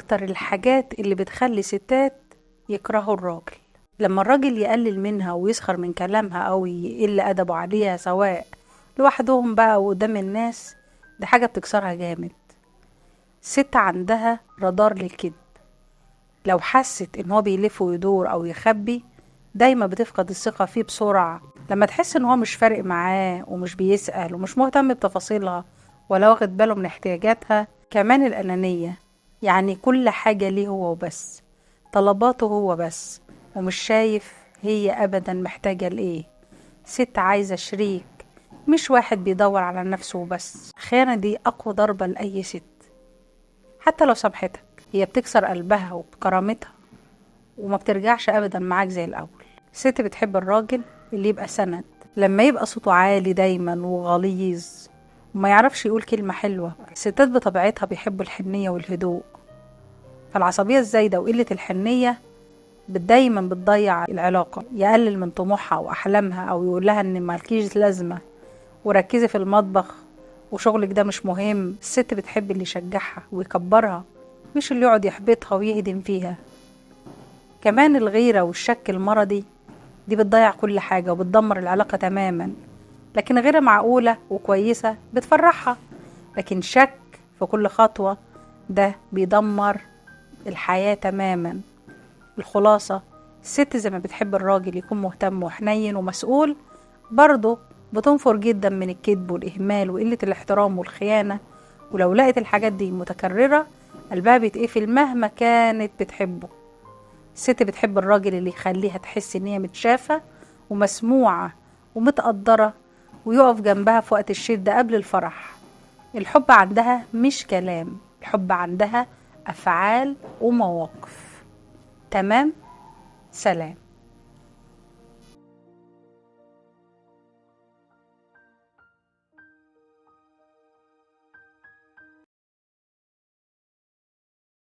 أكتر الحاجات اللي بتخلي ستات يكرهوا الراجل. لما الراجل يقلل منها ويسخر من كلامها أو يقل أدبه عليها سواء لوحدهم بقى وقدام الناس، دي حاجة بتكسرها جامد. الست عندها رادار للكذب، لو حست إن هو بيلف ويدور أو يخبي دايما بتفقد الثقة فيه بسرعة. لما تحس إن هو مش فارق معاه ومش بيسأل ومش مهتم بتفاصيلها ولا واخد باله من احتياجاتها. كمان الأنانية، يعني كل حاجة ليه هو وبس، طلباته هو بس، ومش شايف هي أبدا محتاجة لإيه. ست عايزة شريك، مش واحد بيدور على نفسه وبس. الخيانة دي أقوى ضربة لأي ست، حتى لو سامحتك هي بتكسر قلبها وكرامتها وما بترجعش أبدا معاك زي الأول. الست بتحب الراجل اللي يبقى سند، لما يبقى صوته عالي دايما وغليظ وما يعرفش يقول كلمة حلوة. الستات بطبيعتها بيحبوا الحنية والهدوء، فالعصبية الزايدة وقلة الحنية دايما بتضيع العلاقة. يقلل من طموحها وأحلامها أو يقول لها إن مالكيش لازمة وركزي في المطبخ وشغلك ده مش مهم. الست بتحب اللي يشجعها ويكبرها، مش اللي يقعد يحبطها ويهدم فيها. كمان الغيرة والشك المرضي دي بتضيع كل حاجة وبتدمر العلاقة تماما. لكن غيرة معقولة وكويسة بتفرحها، لكن شك في كل خطوة ده بيدمر الحياة تماما. الخلاصة، الست زي ما بتحب الراجل يكون مهتم وحنين ومسؤول، برضه بتنفر جدا من الكذب والإهمال وقلة الاحترام والخيانة. ولو لقت الحاجات دي متكررة قلبها بيتقفل مهما كانت بتحبه. الست بتحب الراجل اللي يخليها تحس ان هي متشافة ومسموعة ومتقدرة ويقف جنبها في وقت الشدة قبل الفرح. الحب عندها مش كلام، الحب عندها أفعال ومواقف. تمام؟ سلام.